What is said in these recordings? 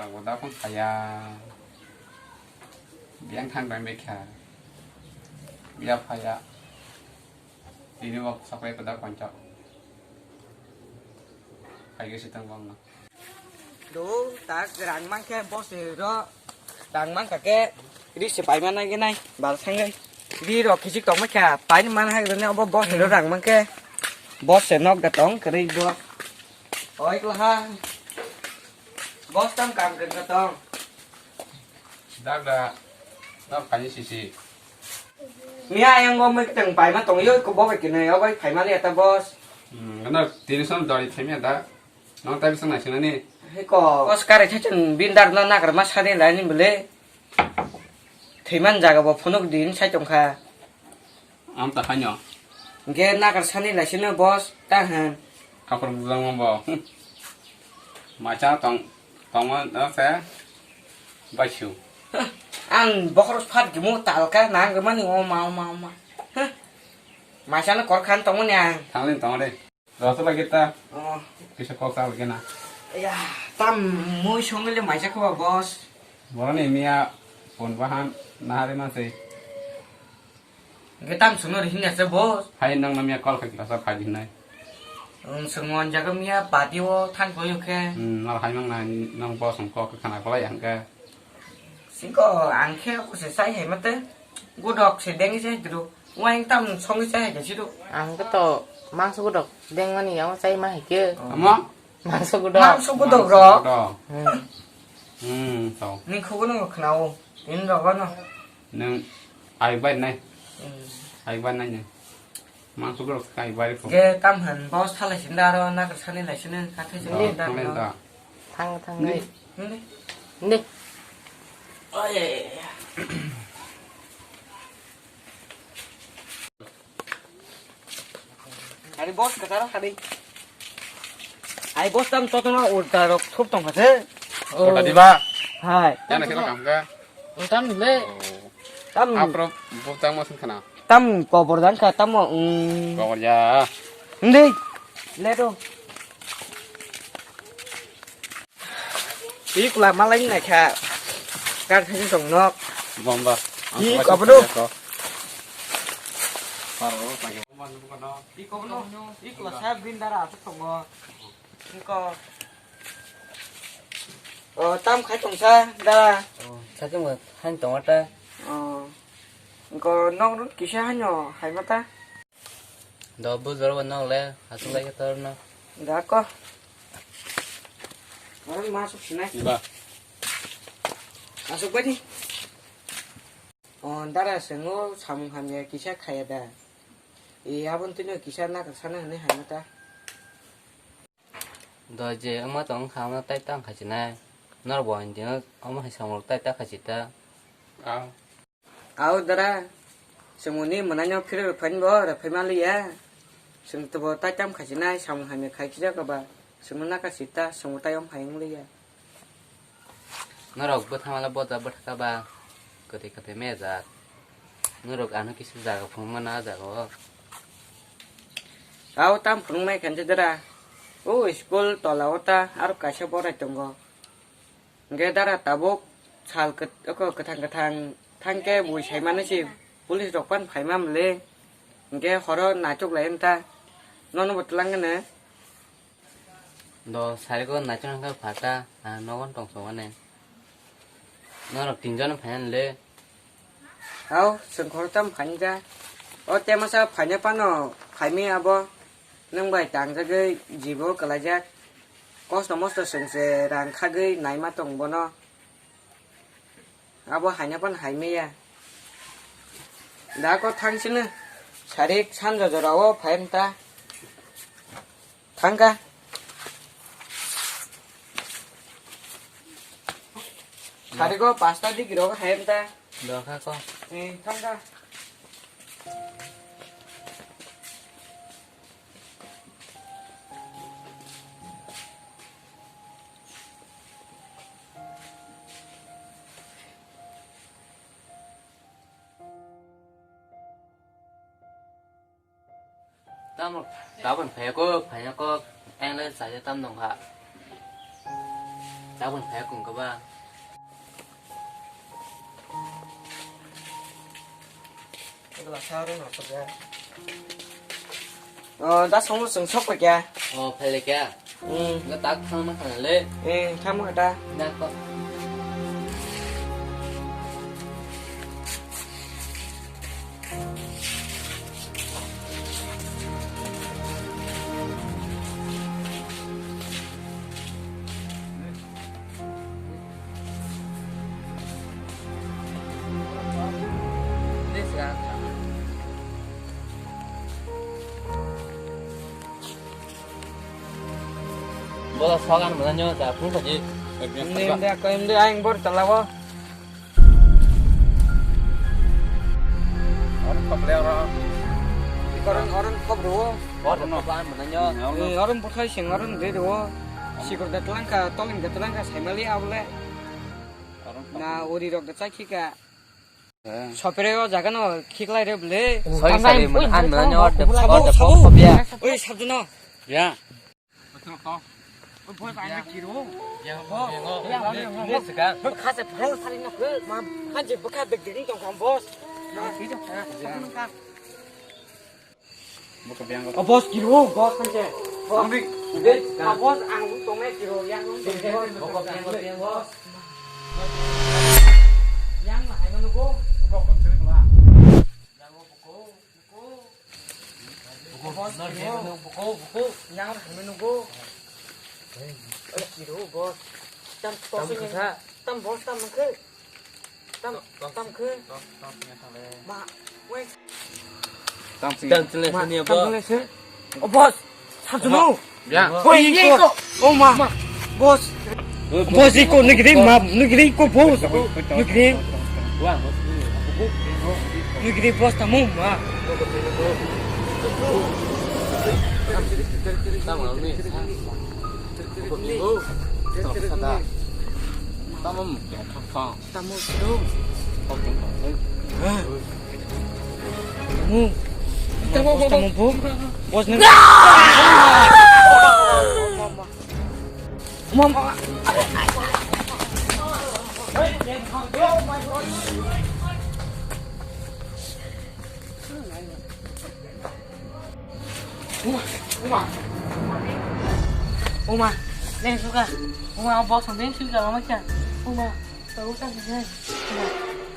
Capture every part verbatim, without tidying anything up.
Ang da phone phaya. Biyang thang dang bekha. Biya phaya. Ini wak sapai pada konco. Hai ke sitang bang na. Do, tak rang mangkhe boss ro. Rang mangkha khe ri se pai mana ge nai, bal sangai. Ri ro kisik tong makha, pai mana hai ne obo boss ro rang mangkhe. Boss se nok da tong kri do. Oi kla ha. Boss tam kam kri ka tong. Dak da, nok kani sisi. Miya yang go mik teng pai ma tong yo ko bo ke ne, obo pai ma le ta boss. Hmm, nok tini som dori themia da. Nang tai bising naisinani. Hei ko. Kos kare thaichung bindar no nagar ma sani lai ni bole. Thaiman jaga bo phunuk din sai tongkha. Am ta khanyo. Ge nagar sani lai sino boss ta han. Kapur bujang mo bo. Macha tong, tong mo no se. Baisu. Ang bokhor phat gimu talka nang mani o ma o ma o ma. Macha no kor khan tong mani ang. Thanglin tong de. Rasa lagi ta. Oh. Kisa kok sa lagi na. Ya, tam mui songile maisa ko boss. Boroni miya phone bahan nahari masai. Ge tam suno ri hinga se boss. Hai nang na miya call kaki rasa phai hinai. Um, sungwon jaga miya party o than koyo khe. Hmm, nal hai mang na nang boss ang kok khana kolai ang ke. Singko ang khe ko se sai hai mate. Godok se dengi se dru. Waing tam songi se hai ke sidu. Ang to mangso godok dengmani yang sai ma hai ke. Amo? Mangso godok. Mangso godok ro. Godok. Hmm. Hmm, to. Ni khugo no khnao. In ro no. Nang ai bai nai. Hmm. Ai bai nai. Mangso godok kai bai ko. Ge tam han boss thalai sinda ro na ka sani lai sini ka thai sini da. Thang thang nai. Ni. Ni. Oye. Hari boss kata hari. Hai boss tam to tong ulta rok thup tong kase. Kota diba? Hai. Yana kira kam ka? Utam le. Tam. Aprop butang mo sing kana. Tam kobor dan ka tam mo. Kobor ya. Ndi. Leto. Ikla malai nai kha. Kar thani tong nok. Bomba. Ih, kobono. Paro pa. Ih, kobono. Ikla sa bindara asuk tongo. Iko. O, tam khai tong sa da. O, sa tong khai tong ta. O. Iko nok rut kisa hanyo hai mata. Do bujor bo nok le asuk lai tor no. Da ko. Orang masuk sini. Ba. Asuk bani. O dara sengo samung hamya kisa khaya da. E abon tino kisa nak sana hane hana ta. Do je ama tong kha ama tai tang khachi nai. Nor bo hindi no ama hai samung tai ta khachi ta. Ah. Au dara, chwngmuni mwnaino phirwi rwphaini bo rwphai manliya. Chwng teibo taitam khaisinai, samung hamya khai khijak ba, chwngno naka sita, chwngbo taiom hai wngliya. Norok bwthamala boda bwthaka ba, kwtwi kwtwi mejak. Norok ano kisa jaga phunukmano a jaga o. Au tam phunukmai khansai dara. O school tola o ta aro kaisa borai tongo. Hwnkhe dara tabuk sal kwt-, oko kwthang kwthang thangkhe bui saimani se police rok phano phaima mle. Hwnkhe horo naichuk lai wngkha. Nono bo twlang gana. Do sarigo naichuk wngkha phata, ah, nogon tongsongmani. Norok tinjon phaina le. Hao, chwng khoroktham phainai kha. O temasa phaina phano phaimai abo. Nwng bai tangjagwi jibo kwlaijak. Kosto mosto chwng se rang khagwi naima tong bono. Abo haina phano haimaya. Da ko thangsino. Sarik sanja jorao phaimta. Thangkha. Sariko pasta digi rogo haimta. Dokha ko. Eh, thangkha. Tamo, tabon phaiya ko, phaiya ko, ang le chaya tam nong ha. Tabon phai kung kaba. Oh, da song song sok pa kya? Oh, phai le kya? Hmm. Ga tak thang ma khana le. Eh, thang ma da. Da ko. Bola sogan mana nyo ta pun saji. Ini dia ko ini aing bor talawa. Orang kop le orang. Orang orang kop ro. Orang kop an mana nyo. Orang bukai sing orang de ro. Sikor de telangka, toling de telangka, saimali abule. Na uri rok de chai khika. Sopere o jaga no khiklai re bole. Sorry, sorry, an mana nyo order order pop pop ya. Oi sabjuno. Ya. Oi boy ba na kiro. Ya. Khase phai sari na khe. Ma khase bukha de gering tong kam boss. Na kiro. O boss kiro, boss kan je. Boss. Ambi. Be, a boss ang tongnai kiro, yang. Boss. Yang lah, hai manu go. Boss. Boss. Yang lah, hai manu go. Eh, kiro, boss. Tam, tam, tam, boss, tam, mangke. Tam, tam khe. Ma, wait. Tam sing. Tam sing le sini, boss. O boss. Sabjuno. Ya. Woi, ini ko. O ma. Boss. Boss iko nigri ma, nigri ko boss. Nigri. Nigri boss tamu ma. Tam ni. Tam. Tamo siro. Tamo. Tamo, tamo, bo. Bos ni. Mama. Uma, uma. Uma, leng suka. Uma, o box ang leng suka, ama kya. Uma, tau ta sih. Uma,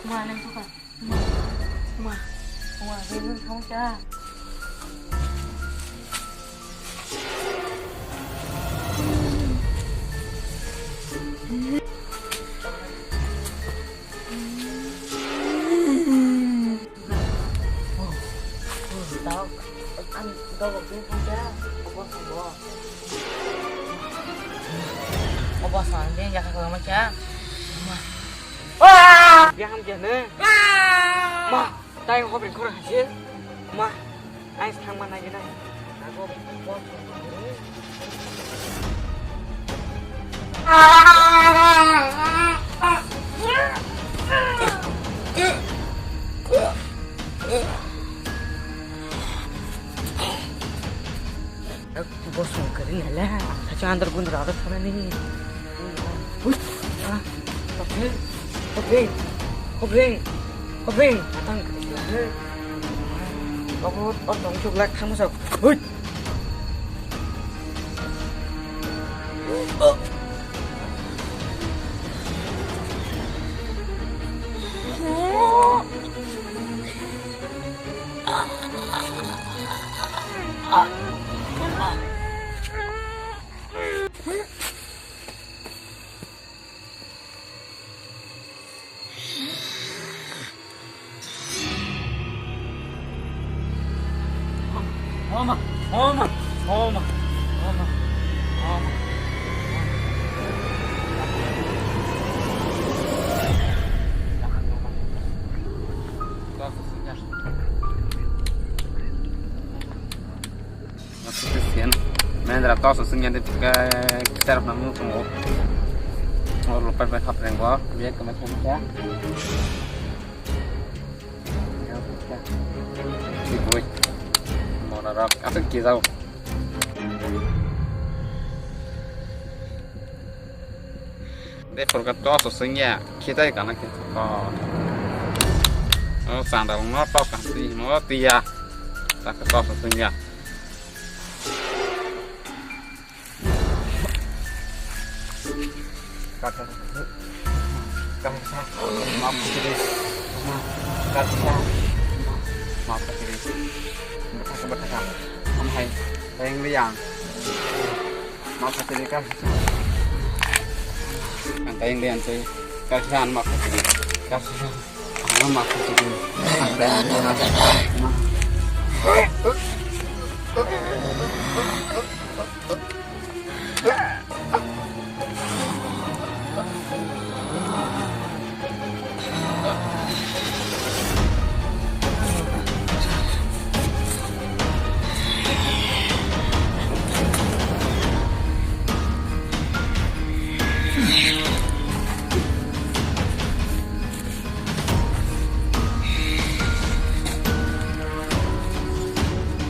uma, leng suka. Uma, uma, uma, leng suka, ama kya. Tao, ang dogo tu puja, obo sabo. Obo sang dia jaga kau macam. Ma. Ah! Dia ham dia ne. Ma, tai hobri khor hasil. Ma. Ai, thangma nai gina. Bosong kari nala, sacha andar gun rara thana ni. Ui, ah, kobreng, kobreng, kobreng, kobreng, atang kari nala. Kobo, otong chuk lak thang masuk. Ui. Homa, homa, homa, homa, homa. Sen, mendra tos sing yan de ka kitar na mu ko. Or lo pa pa thap reng ko, biya ka ma thap ka. Ki boy. Mona rak, apa ki jao. Tei phorkhe tos swngya, khitai kana khe. Oh. Oh, chanda wngno tos kan twi, mo twiya. Takhe tos swngya. Kaka. Kaka. Maaf kiri. Kaka. Maaf kiri. Berkata, berkata. Amhai. Tayang liang. Maaf kiri, kaka. Ang tayang liang, say. Kaka, maaf kiri. Kaka.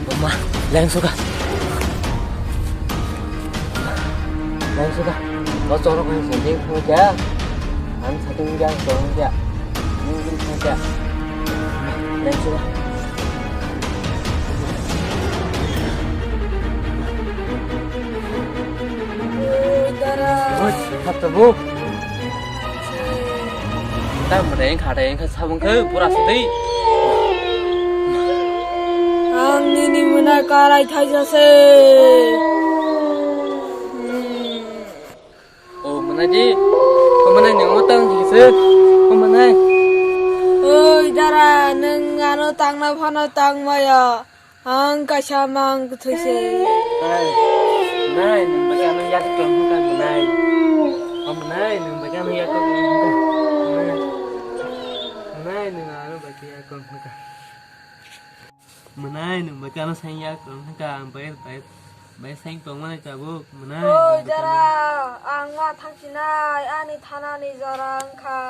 Buma, leng suka. Leng suka. Lo choro khe sending khe ja. Ang satung ja, choro ja. Ni ni khe ja. Leng suka. Oi, dara. Oi, khatta bu. Tang mwnai wngkha, tei wngkha sabung khe pura sadi. Ang nini mwnai karai thaisa se. O mwnai di, o mwnai ni o tang di se, o mwnai. Oi dara, nwng ano tangna phano tang maya. Ang kaisa mang kwthwi se. Nai, nai, nwng bagwi ano yak tong hwnkha, nai. Om nai, nwng bagwi ano yak tong hwnkha. Nai. Nai, nwng ano bagwi yak tong hwnkha. Mwnai, nwng bagwi ano sai yak tong hwnkha. Ang bai, bai, bai sai tongmani tabuk. Mwnai, nwng bagwi ano. Oi, jara, ang ma thangsinai, ani thanani jora wngkha.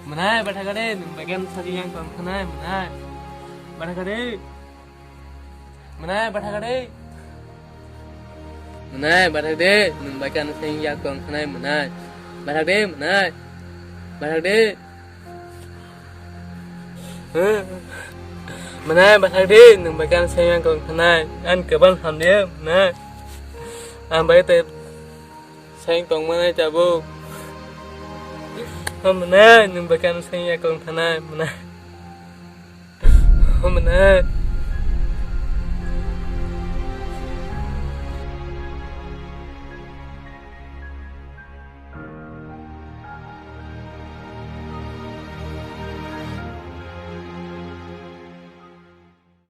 Mwnai, bathakade, nwng bagwi ano sadi yang tong khanai, mwnai. Bathakade. Mwnai, bathakade. Mwnai, bathakde, nwng bagwi ano seng yak tong khanai, mwnai. Bathakde, mwnai. Bathakde. Mwnai, bathakde, nwng bagwi ano seng yak tong khanai. Ang kwbang hamde, mwnai. Ang bagwi tei Sayang tongmani tabuk. Hamnai, nwng bai kano sayang yakung thanai, mwnai. Hamnai.